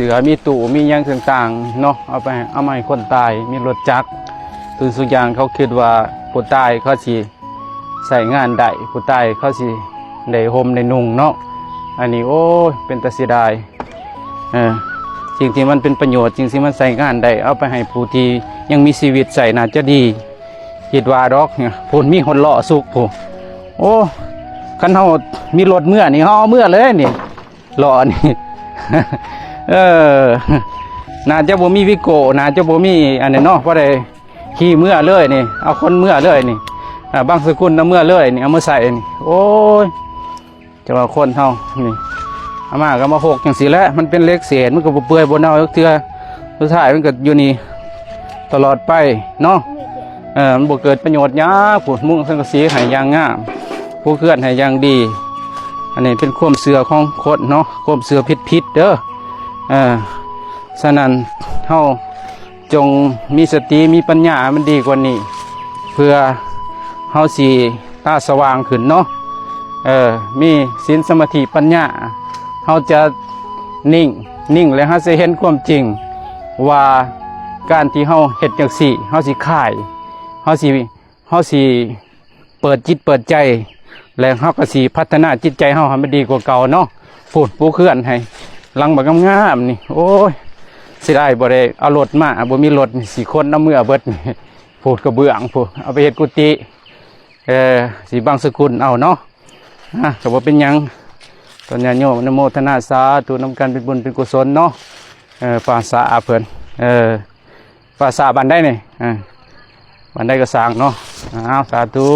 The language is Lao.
ສືອ ມີຕູ້ ມີຫຍັງຕ່າງໆເນາະ ເອົາໄປ ເອົາມາໃຫ້ຄົນຕາຍ ມີລົດຈັກ ທຸກສິ່ງທຸກຢ່າງ ເຂົາຄິດວ່າຜູ້ຕາຍເຂົາຊິໃຊ້ງານໄດ້ ຜູ້ຕາຍເຂົາຊິໄດ້ຫົ່ມໄດ້ນຸ່ງເນາະ. ອັນນີ້ ໂອ້ຍ ເປັນຕາເສຍດາຍ. ເອີ ສິ່ງທີ່ມັນເປັນປະໂຫຍດ ສິ່ງທີ່ມັນໃຊ້ງານໄດ້ ເອົາໄປໃຫ້ຜູ້ທີ່ຍັງມີຊີວິດໃຊ້ໜ້າຈະດີ ຄິດວ່າດອກ. ພຸ້ນ ມີຮອດລໍ້ສຸກພຸ້ນ. ໂອ້ ຄັນເຮົາມີລົດເມືອນີ້ ເຮົາເອົາເມືອເລີຍນີ້ ລໍ້ນີ້. ເອີ ໜ້າຈະບໍ່ມີວິໂກ້ ໜ້າຈະບໍ່ມີອັນນີ້ເນາະ ພໍໄດ້ຂີ່ເມືອເລີຍນີ້ ເອົາຄົນເມືອເລີຍນີ້. ອ່າ ບັງສະກຸນເອົາເມືອເລີຍນີ້ ເອົາມາໃສ່ນີ້. ໂອ້ຍ ແຕ່ວ່າຄົນເຮົານີ້ ເອົາມາກໍມາຫົກຈັ່ງຊີ້ແຫຼະ ມັນເປັນເຫຼັກເສນ ມັນກໍບໍ່ເປື່ອຍບໍ່ເນົ່າຈັກເທື່ອ ສຸດທ້າຍມັນກໍຢູ່ນີ້ຕະຫຼອດໄປເນາະ. ເອີ ມັນບໍ່ເກີດປະໂຫຍດຫຍັງ. ພຸ້ນ ມຸງສັງກະສີໃຫ້ຢ່າງງາມ ປູເຮືອນໃຫ້ຢ່າງດີ. ອັນນີ້ເປັນຄວາມເຊື່ອຂອງຄົນເນາະ ຄວາມເຊື່ອຜິດໆເດີ. ເອີ ສະນັ້ນເຮົາ ຈົ່ງມີສະຕິ ມີປັນຍາໃຫ້ມັນດີກວ່ານີ້ ເພື່ອເຮົາຊິຕາສະຫວ່າງຂຶ້ນເນາະ. ເອີ ມີສິນ ສະມາທິ ປັນຍາ ເຮົາຈະນິ່ງ ນິ່ງ ແລະ ເຮົາຈະເຫັນຄວາມຈິງວ່າ ການທີ່ເຮົາເຮັດຈັ່ງຊີ້ ເຮົາຊິຂາຍ ເຮົາຊິ ເຮົາຊິເປີດຈິດເປີດໃຈ ແລະ ເຮົາກໍຊິພັດທະນາຈິດໃຈເຮົາໃຫ້ມັນດີກວ່າເກົ່າເນາະ. ພຸ້ນ ປູເຮືອນໃຫ້ຫຼັງບັກງາມໆນີ້. ໂອ້ຍ ເສຍດາຍບໍ່ໄດ້ເອົາລົດມາ ບໍ່ມີລົດນີ້ ຊິຂົນເອົາເມືອເບິດນີ້. ພູດກະເບື້ອງພຸ້ນ ເອົາໄປເຮັດກຸຕິ ເອີ ຊິບັງສະກຸນເອົາເນາະ. ອ່າ ກໍບໍ່ເປັນຫຍັງ ຕອນຍາດໂຍມອະນຸໂມທະນາສາທຸນຳກັນ ເປັນບຸນເປັນກຸສົນເນາະ. ເອີ ປ່າຊ້າເພິ່ນ ເອີ ປ່າຊ້າບ້ານໃດນີ້? ອ່າ ບ້ານໃດກໍຊ່າງເນາະ. ອ້າວ ສາທຸ.